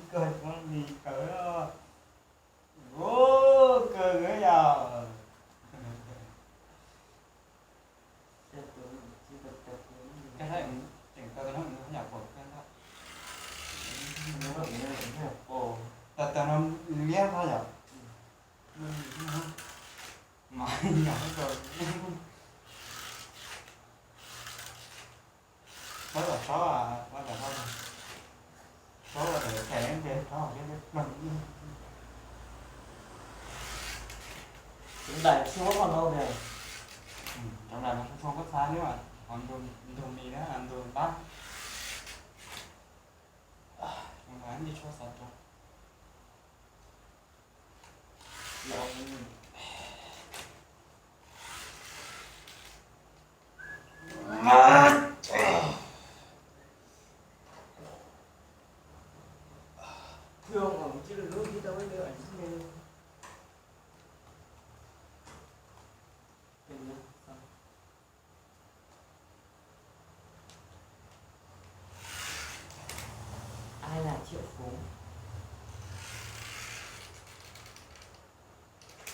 Kawg li kawg, kawg yog. Tseem tau tus no yog pom kawg ntag. Tau tus no liab ntag yom. Mas yog tau. Txhob kom txhob, ua tau, txhob ua tau, txhob ua tau, txhob ua tau. Cov nplais no tshuav tshuav koj xav li mas, ho ntug mis na, ntug npab. Cov nplais no tshuav xav rau. Ai là triệu phú.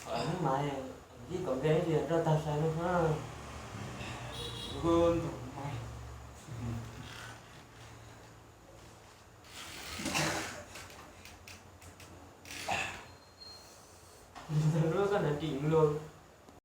Hnub mas ib kom npe li rau tag sai no ha. Ntug mas. Ntug lub koj nrov dim lug.